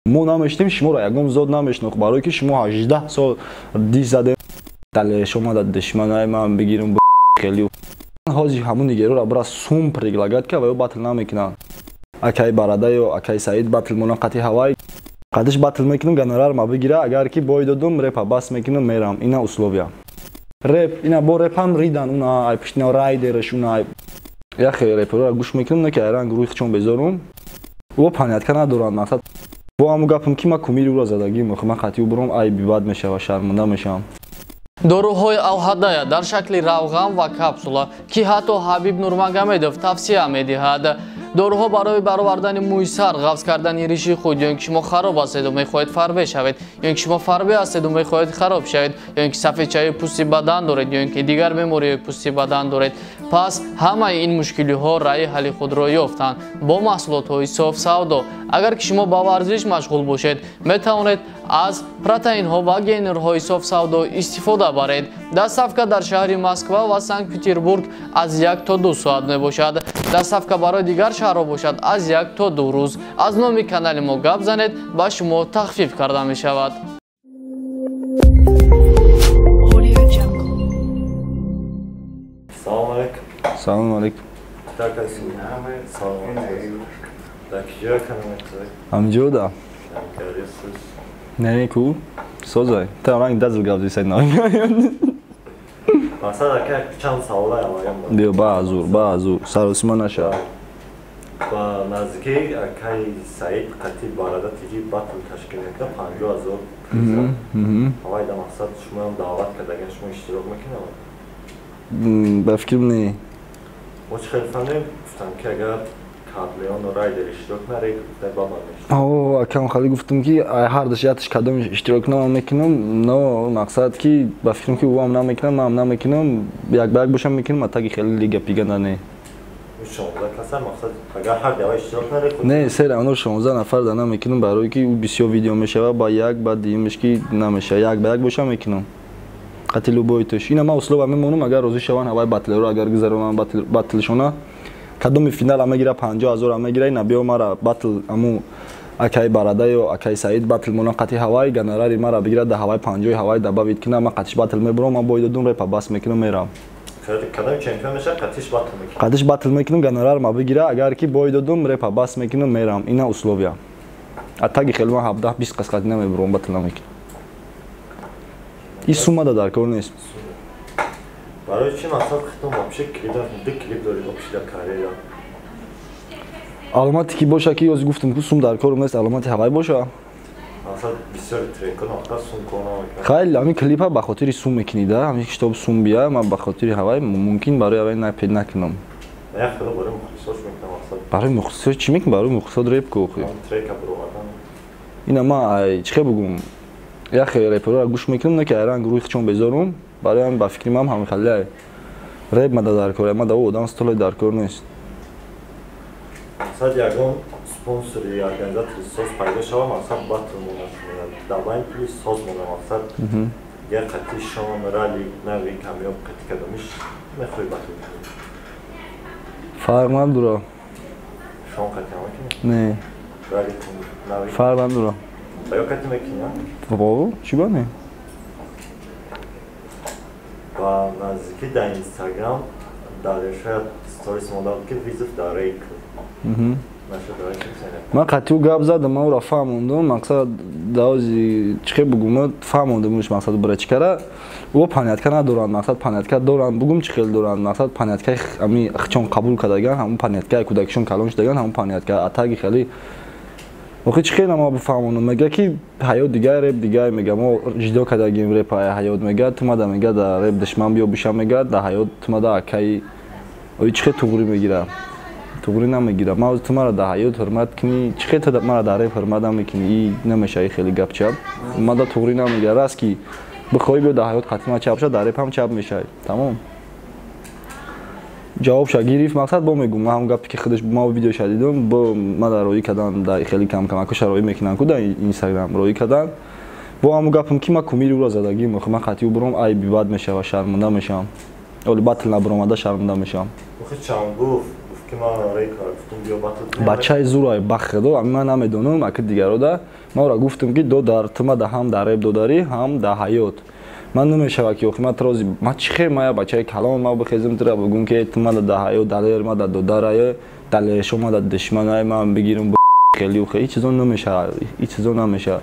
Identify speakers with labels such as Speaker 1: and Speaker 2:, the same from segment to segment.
Speaker 1: Мо намешнем шуморо, ягон зод намешнохт, барое ки шумо 18 сол дис задем. Далеш омада душманаи ман бигирам хеле. Ҳозир ҳамун нигерора бира сум предлагать ка ва ё батл намекунанд. Акай Барада ё акай Саид батл мона қати ҳавай. Қадиш батл мекунам, гонорар ма бигира, агар ки бой додум, репа бас мекунам, мерам. Ина условия. Реп, ина бо репам ридан, уна ай пиштина райдерш, уна ай яхе реперора гӯш мекунам, не ки айранг рӯи хичон безорум. О понятка надоранд, мақсад. Бо ҳамун гапам ки ман кумири ӯро задагим, охи ман қатъи ӯ буром, айби бад мешава, шарманда мешавам.
Speaker 2: Доруҳои Алҳадая дар шакли равған ва капсула, ки ҳатто Ҳабиб Нурмагомедов тавсия медиҳад. Доруҳо барои баровардани мӯи сар, ғафз кардани риши худ, ё ин ки шумо хароб ҳастеду мехоҳед фарбе шавед, ё ин ки шумо фарбе ҳастеду мехоҳед хароб шавед, ё ин ки сафедчаи пӯсти бадан доред, ё ин ки дигар бемориҳои пӯсти бадан доред. Пас ҳамаи ин мушкилиҳо раъи ҳалли худро ёфтанд бо маҳсулотҳои соф савдо. Агар ки шумо ба варзиш машғул бошед, метавонед аз протеинҳо ва гейнерҳои соф савдо истифода баред. Доставка дар шаҳри Москва ва Санкт-Петербург аз 1 то 2 соат мебошад. Доставка барои дигар шаҳрҳо бошад аз 1 то 2 рӯз. Аз номи канали мо гап занед, ба шумо тахфиф карда мешавад.
Speaker 3: Салом алейкум.
Speaker 1: Салом алейкум. Ҳамҷода? Не, ку? Созай. Та ранг дазл гап зисай на.
Speaker 3: Масалан, ака чанд савол алагам.
Speaker 1: Биё баъзур, баъзур. Саросима наша.
Speaker 3: Ба наздики акай Саид қати Барада тиги батл ташкил мекунад 50,000 приз. Ҳавай да мақсад шумоам даъват кардаган, шумо иштирок мекунед?
Speaker 1: Ба фикрам не.
Speaker 3: Мо чӣ хеле фаҳмем, гуфтам ки агар Кадлеон Райдер иштирок наред, гуфтай баба мешта.
Speaker 1: О, акам хали гуфтам ки ҳар даш яташ кадом иштирок намекунам, но мақсад ки ба фикрам ки ӯам намекунам, ман намекунам, як ба як бошам мекунам, а таги хеле лига пиганда не.
Speaker 3: 16 каса мақсад агар ҳар дава иштирок наред.
Speaker 1: Не, сер ано 16 нафар да намекунам, барои ки ӯ бисёр видео мешава, ба як ба дуюмаш ки намешава, як ба як бошам мекунам. Қати любой туш. Ина ман услуба мемонам, агар розӣ шаванд ҳавай батлеро агар гузаронанд батлшона. Кадоми финал мегира 50,000 мегира, ина биё мара батл аму акай Барада ё акай Саид батл мона қати ҳавай, гонорари мара бигира да ҳавай 50 ҳавай добавить кина, ман қатиш батл мебурам, ман бой додум, репа бас мекунам, мерам.
Speaker 3: Кадом чемпион меша қатиш батл мекунам?
Speaker 1: Қатиш батл мекунам, гонорар ма бигира, агар ки бой додум, репа бас мекунам, мерам. Ина условия. А таги хеле ман 17-20 қас қати намебурам, батл намекунам. И сумма да дар кор нест.
Speaker 3: Барои чи мақсад хитом вообще клип ду клип доред вообще дар карьера?
Speaker 1: Аломате ки боша ки ёз гуфтам ку сум дар корум нест, аломати ҳавай боша.
Speaker 3: Мақсад бисёр трекон мақсад сум кор намекунад.
Speaker 1: Хайли ҳамин клипа ба хотири сум мекунӣ да, ҳамин китоб сум бия, ман ба хотири ҳавай мумкин барои ҳавай напед накунам.
Speaker 3: Як хело барои мухлисош мекунам мақсад.
Speaker 1: Барои мухлисош чӣ мекунӣ? Барои мухлисот реп ку охи.
Speaker 3: Трека буровардан.
Speaker 1: Ина ман чӣ хел бугум? Яхе реперора гӯш мекунам, не ки айранг рӯи хичон безорум, барои ҳам ба фикри ман ҳамин хеле реп мада дар кор, мада ӯ одам столе дар кор нест.
Speaker 3: Мақсад ягон спонсори организатори соз пайдо шава, мақсад батл монад, давайн пули соз монад, мақсад як қати шон, рали, нави, камёб қати кадомиш мехоҳӣ батл кунӣ?
Speaker 1: Фарқ надора.
Speaker 3: Шон қати ҳама кунӣ?
Speaker 1: Не.
Speaker 3: Рали, нави?
Speaker 1: Фарқ надора.
Speaker 3: Ё қати мекунӣ?
Speaker 1: Во, чӣ ба не?
Speaker 3: Ба наздики дар Инстаграм дар шояд сторис монда буд ки визов дар рейк.
Speaker 1: Ман қатъи ӯ гап задам, ман ӯро фаҳмондум, мақсад давози чӣ хел бугум, ман фаҳмондумш мақсад бара чӣ кара. Ӯ понятка надоранд, мақсад понятка доранд, бугум чӣ хел доранд, мақсад понятка ами хичон қабул кардаган, ҳамун понятка кӯдакишон калон шудаган, ҳамун понятка атаги хеле. Охи чӣ хел ма бифаҳмонам, мега ки ҳаёт дигар, реп дигар, мега мо ҷидо кардагим реп ҳаёт, мега тумада мега да реп душман биё биша, мега да ҳаёт тумада акаи. Ой чӣ хел туғрӣ мегира? Туғрӣ намегира. Ма ту мара да ҳаёт ҳурмат кунӣ, чӣ хел ту мара да реп ҳурмат намекунӣ? И намеша, и хеле гап чап. Ма да туғрӣ намегира. Раст ки бихоҳӣ биё да ҳаёт қатъи ма чап ша, да реп ҳам чап мешавӣ. Тамом. Ҷавобша гирифт, мақсад бо мегум, ман ҳам гапе ки худаш ма видеоша дидум, бо ма дар роӣ кардан, дар хеле кам камакоша роӣ мекунанд ку дар Инстаграм роӣ кардан. Бо ҳамун гапам ки ман кумири ӯро задагим, охи ман қатъи ӯ буром, айби бад мешава, шарманда мешавам. Оли батл набуромада шарманда мешавам.
Speaker 3: Охи чанд гуфт, Ки ман рекор гуфтум биё батл.
Speaker 1: Бачаи зурай бахидо, ами ман намедонам, аки дигарода. Ман ӯра гуфтум ки додар, ту ма да ҳам дар реп додарӣ, ҳам дар ҳаёт. Ман намешава ки охи ман трози ман чӣ хел ман я бачаи калон ман бихезим тура бугум ки ту ма да ҳаёт далер ма да додарае, далершо ма да душманае ман бигирам хеле охи ҳеҷ чизо намешава, ҳеҷ чизо намешава.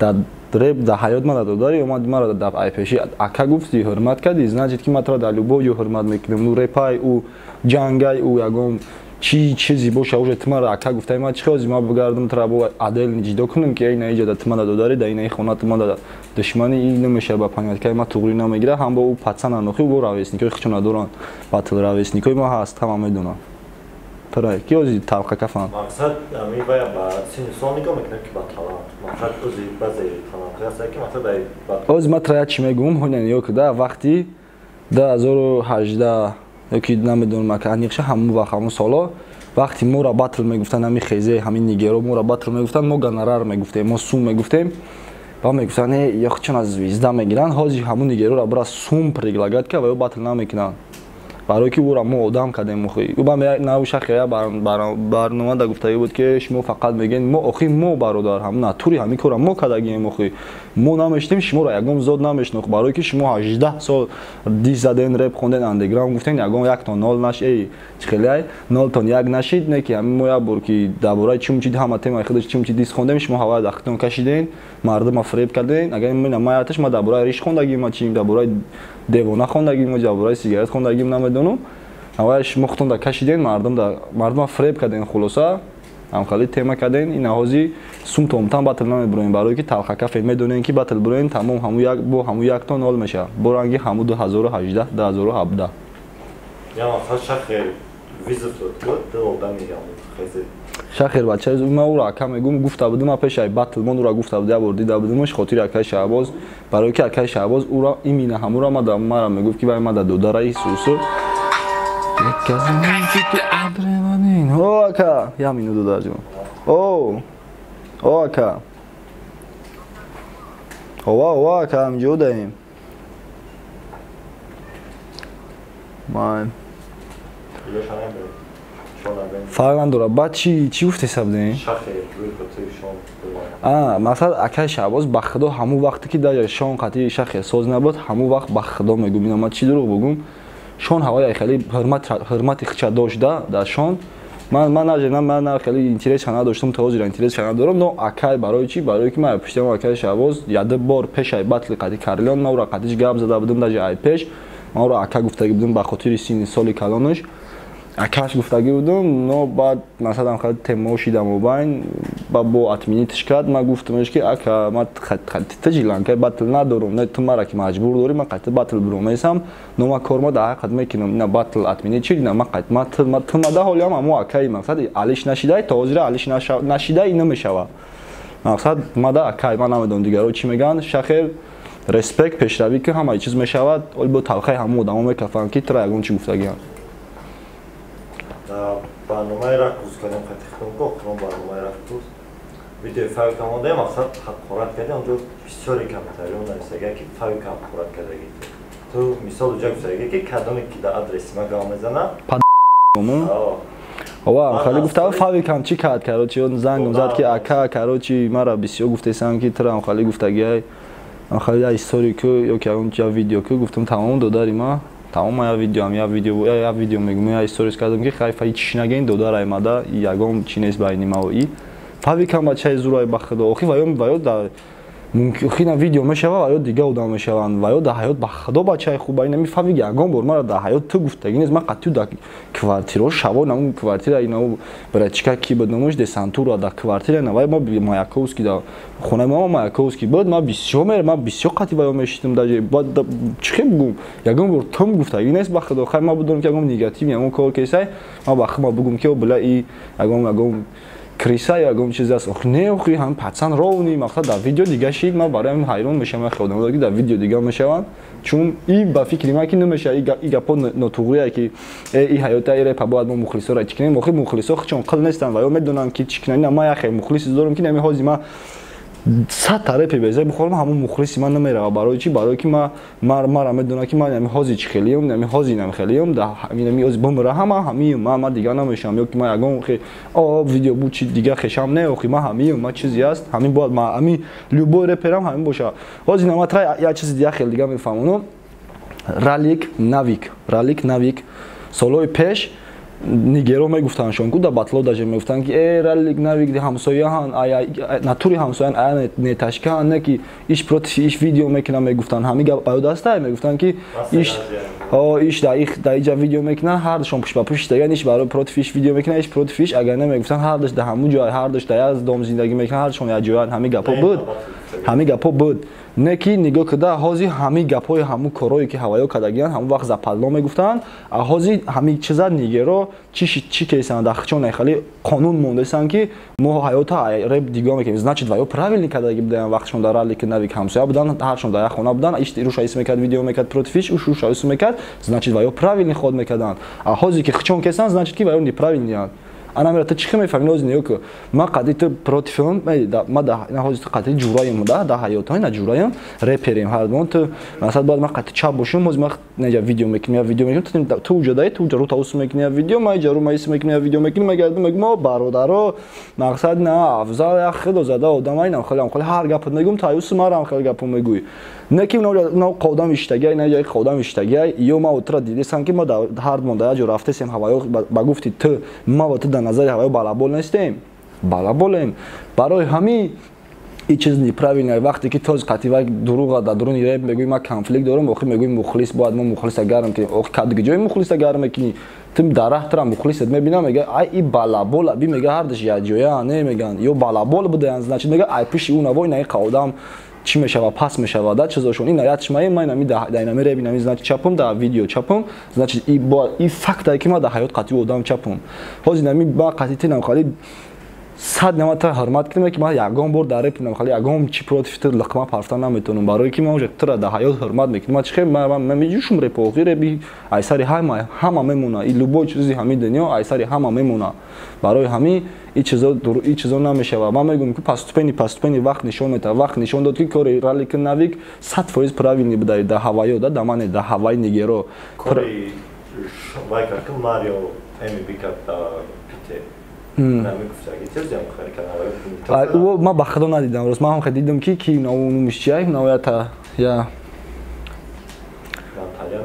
Speaker 1: Дар реп дар ҳаёт ма да додари омад мара дар айпеши ака гуфти ҳурмат кардӣ, значит ки ман тура дар любой ҷо ҳурмат мекунам. Ӯ репай, ӯ ҷангай, ӯ ягон чи чизи боша, уже ту мара ака гуфтай, ман чӣ хози ман бигардам тура бо адел ҷидо кунам ки ина иҷода ту мада додари, да инаи хона ту мада душмани, ин намеша ба понятка ман туғри намегира, ҳам бо ӯ пацан анохи ӯ ровесникои хичо надоранд, батл ровесникои ма ҳаст, ҳама медонанд. Тарай, ки ози талқа кафан.
Speaker 3: Мақсад ами вая ба синни сол нигоҳ мекунем ки ба талант. Мақсад ози баъзе талантҳо ҳастанд ки мақсад ай ба
Speaker 1: Ози ман тра чӣ мегӯм, ҳонян ё ки да вақти 2018 ёки намедонам ака аниқша ҳамун вақт ҳамун соло вақти моро батл мегуфтанд, ҳамин хезе, ҳамин нигеро моро батл мегуфтанд, мо гонорар мегуфтем, мо сум мегуфтем ва мегуфтанд, э, ё чун аз звезда мегиранд, ҳозир ҳамун нигероро бира сум предлагать ка ва ё батл намекунанд. Барои ки ӯра мо одам кардем охи. Ӯ ба наву шахе я барнома да гуфтагӣ буд ки шумо фақат мегӯед мо охи мо бародар ҳамун натури ҳамин кора мо кардагием охи. Мо намешнем шуморо ягон зод намешнохт, барои ки шумо 18 сол дис заден, реп хонден, андеграунд гуфтен, ягон як то нол наш, эй, чӣ хеле ай, нол тон як нашид, не ки ҳамин мо як бор ки дар бораи чумчи ҳама темаи худаш чумчи дис хондем, шумо ҳаваи дахтон кашиден, мардума фиреб карден. Агар мина маяташ ма дар бораи риш хондагим, ма чим дар бораи девона хондагим, ма дар бораи сигарет хондагим намедонам. Ҳаваи шумо худтон да кашиден, мардум да мардума фиреб карден, хулоса ҳамхали тема карден. Ин ҳози сум томтан батл намебуроем, барое ки талхакафе медонем ки батл буроем, тамом ҳаму як бо ҳаму як то нол мешавад. Бо ранги ҳаму 2018, 2017.
Speaker 3: Я мақсад шахе визов дод ки ду одами ҳамун хезе.
Speaker 1: Шахер бача, ман ӯро ака мегӯм, гуфта будам, ман пеши ай батл мон ӯро гуфта буд, як бор дида будамаш хотири акаи Шаҳбоз, барое ки акаи Шаҳбоз ӯро имина ҳамуро мада мара мегуфт ки вай мада додараи сусу. О, ака, як минут додарҷон. О, о, ака. Ова, ова, ака, ҳамҷо даем. Ман. Фарқ надорад. Баъд чӣ гуфтеса будем?
Speaker 3: Шахе рӯи хотири шон.
Speaker 1: А, масалан акаи Шаҳбоз ба худо ҳамун вақте ки даже шон қатъи шахе соз набуд, ҳамун вақт ба худо мегӯм, ина ман чӣ дурӯғ бугум, шон ҳаваи хеле ҳурмат ҳурмати хича дошт да дар шон. Ман даже ман на хеле интереса надоштам, то ҳозир интереса надорам, но акай барои чӣ? Барои ки ман пуштам акаи Шаҳбоз яде бор пешай батли қатъи Карлион, ман ӯро қатъиш гап зада будам, даже ай пеш, ман ӯро ака гуфтагӣ будам ба хотири синни соли калонаш. Акаш гуфтагӣ будам, но баъд масалан хеле темо шида мобайн, ба бо отменитш кард, ман гуфтамаш ки ака ман тижиланкай батл надорам, не ту мара ки маҷбур дорӣ, ман қатъи батл биромесам, но ман кор ма дар ҳаққат мекунам, ина батл отменит шид, ина ман қатъ ман ту мада ҳолиам амо акаи мақсад алиш нашидай, то ҳозира алиш нашидай намешава. Мақсад мада акай, ман намедонам дигаро чӣ мегӯянд, шахер респект пешравӣ ки ҳамаи чиз мешавад, оли бо талхаи ҳамон одамо мекафанд ки тура ягон чӣ гуфтагианд.
Speaker 3: Барномаи ракурс кардем хати худам, охирон барномаи ракурс видеои фавика мондаем, мақсад ҳақорат кардем, онҷо бисёри комментариҳо нависага ки фавика ҳақорат кардагӣ. Ту мисол уҷа гуфтагӣ ки кадоме ки дар адреси ман гап мезана.
Speaker 1: Ова, хали гуфта фавикам чӣ кард, короче, он зангам зад ки ака, короче, мара бисёр гуфтесам ки тура хали гуфтагиай, хали я история ку ё ки ягон я видео ку, гуфтам тамом додари ма, тамом я видеоам, я видео, я видео мегӯм, я историс кардам ки хай фа ҳеч нагӯен додарай мада, ягон чӣ нест байни ма ва и. Фавикам бачаи зурай ба худо, охи ваё дар мумкин охи на видео мешава, ваё дига одам мешаванд, ваё дар ҳаёт ба худо бачаи хуб, ин ами фавик ягон бор мара дар ҳаёт ту гуфтагӣ нест, ман қатъи дар квартирао шаво намун квартира инау братчика ки буд номаш десантура дар квартира навай ма Маяковский дар хонаи мама Маяковский буд, ман бисёр мер, ман бисёр қатъи ваё мешидам, даже чӣ хел бугум, ягон бор тум гуфтагӣ нест ба худо, хай ман будам ки ягон негатив ягон кор кесай, ман ба худ бугум ки била и ягон ягон криса ё ягон чиз аст, ох не, охи ҳам пацан ровни, мақсад дар видео дига шид, ман барои ҳамин ҳайрон мешавам, хеле одамода ки дар видео дига мешаванд, чун и ба фикри ман ки намешава, и гапо нотуғрие ки и ҳаёта и репа бояд мо мухлисоро чӣ кунем, охи мухлисо чун қил нестанд ва ё медонанд ки чӣ кунанд, ина ман як хеле мухлиси дорам ки нами ҳози ман 100 та репи безеб бихонам, ҳамун мухлиси ман намерава. Барои чӣ? Барои ки мара медонад, ки ман ами ҳози чӣ хелиём, ами ҳози нами хелиём, ами ҳози бумра ҳама ҳамиюм, ман дига намешавам, ё ки ман ягон о видео буд, чи дига хешам не, охи ман ҳамиюм, ман чизе аст, ҳамин бояд ҳами любой реперам ҳамин боша. Ҳози наматра як чизи дига хел дига мефаҳмонам. Ралик Навик, Ралик Навик солҳои пеш нигеро мегуфтандшон ку, да батло даже мегуфтанд, ки э, Ралик Навик ҳамсояҳан, натури ҳамсоян, ая неташкаан, не ки иш против иш видео мекунам, мегуфтанд. Ҳами гап ба ёд аста? Мегуфтанд, ки иш да иҷа видео мекунан, ҳардушон пушт ба пушт даган, иш барои против иш видео мекунан, иш против иш. Агар не, мегуфтанд, ҳардуш да ҳамун ҷой, ҳардуш да як дом зиндагӣ мекунан, ҳардушон як ҷоян. Ҳами гапҳо буд, ҳами гапҳо буд. Не ки нигоҳ куда, ҳозир ҳами гапҳои, ҳамун корое ки ҳаваё кардагиянд, ҳамун вақт западло мегуфтанд, а ҳозир ҳами чиза нигеро чӣ кесанд, дахчон хеле қонун мондесанд, ки мо ҳаёта реп дигоҳ мекунем. Значит, ваё правильно кардаги будаянд. Вақтшон дар Ралики Навик ҳамсоя буданд, ҳаршон дар як хона буданд, иш руша ис мекард, видео мекард против иш, уш руша ис мекард, значит, ваё правильный ход мекарданд. А ҳозир ки хчон кесанд, значит, ки ваё неправильный анд. Ана мера ту чӣ мефаҳми? Ҳозир нигоҳ ку, ман қадри ту против ам, ма ҳозир ту қадри ҷураем, да ҳаёт на ҷураем, реперем ҳардумон. Ту масалан бояд ман қадри чап бошам. Ҳозир ман неҷа видео мекунем, я видео мекунем, ту уҷа даи, ту уҷа ру таус мекунӣ, я видео, ма иҷа ру маис мекунем, я видео мекунем, мегардам, мегӯм: о, бародаро, мақсад на Афзал як хело зада одам, айнам хеле хеле ҳар гапат мегӯм, таюсу марам хеле гапо мегӯӣ. Не ки на қодам иштагиай, на ҷои қодам иштагиай, ё ма утра дидесам, ки ма ҳардумон дар як ҷо рафтесем. Ҳаваё ба гуфти ту, ма ва ту дар назари ҳаваё балабол нестем, балаболем. Барои ҳамин и чиз неправильно. Вақте ки тоз қатива дуруға дар дуруни реп мегӯӣ, ман конфликт дорам, охир мегӯӣ, мухлис бояд мо мухлиса гарм кунем. Охир кадги ҷои мухлиса гарм мекунӣ? Ту дар раҳ тура мухлисат мебинам, мега: ай, и балабола би, мега, ҳардаш якҷоя не меган, ё балабол будаянд. Значит, мега, ай пиши ӯ навой на и қавдам чӣ мешава, пас мешава да чизошон. Ин аят шмаи ман инами да инами реп, инами, значит, чапум, да видео чапум, значит, и бо и фактае, ки ман да ҳаёт қатъи одам чапум. Ҳозир инами ба қатъи тинам хали сад намата ҳурмат кунем, ки ман ягон бор дар реп инам хали ягон чи против ту лиқма парфта наметонам, барое ки ман уже тура да ҳаёт ҳурмат мекунам. Ман чихе ман меҷӯшум реп, охи реби айсари ҳама ҳама мемона, и любой чизи ҳами дунё айсари ҳама мемона. Барои ҳамин и чизо намешава. Ман мегӯям, ки постепенно, постепенно вақт нишон метавад. Вақт нишон дод, ки кори Ралик Навик 100% правильный буда да ҳаваё, да мане да ҳаваи нигеро.
Speaker 3: Кори вай кард, ки Марио МБ кард да пите.
Speaker 1: Ман ба худо надидам, рост. Ман ҳам дидам, ки номиш чиай, навята я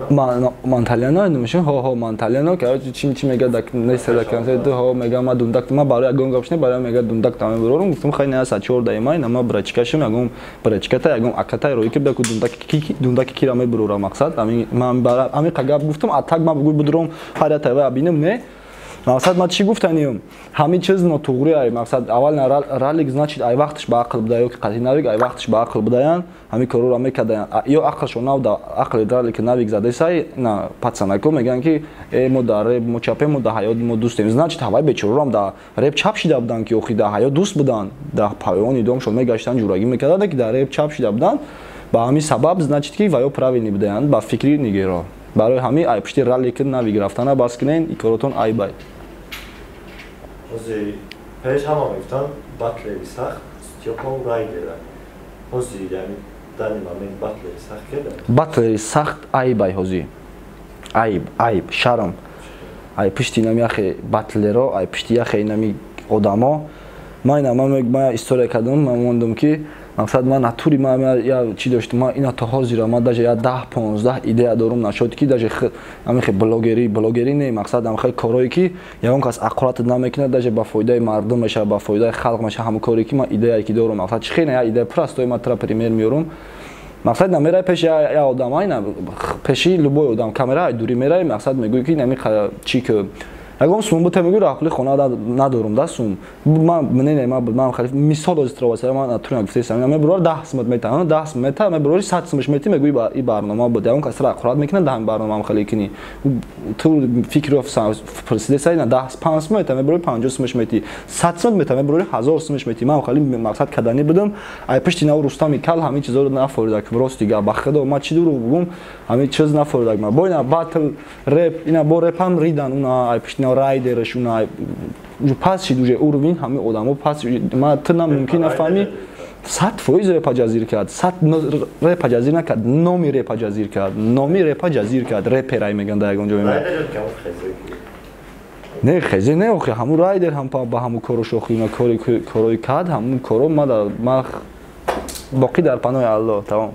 Speaker 1: Манталиано номишон, ҳо ҳо, Манталиано. Короче, чи чи мега, да неста да концерт, ҳо, мега, ма дундак, ма барои ягон гап шне, барои мега, дундак там мебарорам. Гуфтам: хай, не, са чор даи май нама брачкашам, ягон брачката, ягон аката рои ки баку дундаки, дундаки кира мебарорам. Мақсад ами ман ами гап гуфтам, а так ма бугуй будуром ҳар я тайва бинам, не. Мақсад, ма чӣ гуфтанием? Ҳамин чиз нотуғри ай. Мақсад, аввал Ралик, значит, ай вақташ ба ақл буда, ё ки қатъи Навик ай вақташ ба ақл будаян, ҳамин корро мекардаян, ё ақлшон нав да ақли Ралик Навик задесай на пацанако мегӯянд, ки э, мо дар реп мо чапем, мо да ҳаёт мо дӯстем. Значит, ҳавай бечорорам да реп чап шида буданд, ки охи да ҳаёт дӯст буданд, да поёни домшон мегаштанд, ҷурагӣ мекарданд, ки дар реп чап шида буданд. Ба ҳамин сабаб, значит, ки ваё правильный будаянд ба фикри нигеро. Барои ҳамин ай пушти Ралик Навик рафтана бас кунен, и коротон айбай.
Speaker 3: Ҳозир пеш ҳама мегуфтанд, батлери сахт Стёпа Райдера. Ҳозир, яъни данный момент батлери сахт кеда?
Speaker 1: Батлери сахт айбай ҳозир, айб, айб, шарм. Ай пушти инами яхе батлеро, ай пушти яхе инами одамо. Ман ина ман история кардам, ман мондум, ки мақсад, ман натури ман я чӣ доштам, ман ина то ҳозира ман даже я 10-15 идея дорум нашуд, ки даже ҳамихе блогерӣ, блогерӣ не, мақсад, ҳамихе корое, ки ягон кас аққуратат намекунад, даже ба фоидаи мардум мешавад, ба фоидаи халқ мешавад. Ҳамон коре, ки ман идеяе, ки дорум, мақсад, чӣ хеле я идея простой, ман тра пример меорум. Мақсад, намерай пеши я одам, айна пеши любой одам камера дури мерай, мақсад, мегӯӣ, ки нами чӣ ки ягон сум бута, мегӯ, рақли хона надорум да сум. Ман мнение ман халиф мисол озитроваса, ман натура гуфтесам, мебурор 10 сумат мета, 10 сум мета, мебурори 100 сумаш мети, мегӯи, и барнома буд, ягон кас рақурат мекунад, даҳ барномаам хеле кунӣ, ту фикро пурсидесай, на 10 5 сум мета, мебурори 50 сумаш мети, 100 сум мета, мебурори 1000 сумаш мети. Ман хеле мақсад каданӣ будам, ай пушти нав Рустами кал ҳамин чизоро нафорида, рости гап, ба худо, ман чӣ дурӯғ бугум, ҳамин чиз нафоридак. Ман бо ина батл реп, ина бо репам ридан, уна ай пушти райдераш, уна пас шид, уже уровень ҳамин одамо пас. Ма ту на мумкин нафаҳмӣ. 100% репа ҷазир кард, 100 репа ҷазир накард, номи репа ҷазир кард, номи репа ҷазир кард. Реперай меган дар ягон ҷо. Не, хезе не, охи ҳамун райдер ҳам ба ҳамун кору шохина корои кард, ҳамун коро ма боқӣ дар паноҳи Аллоҳ, тамом.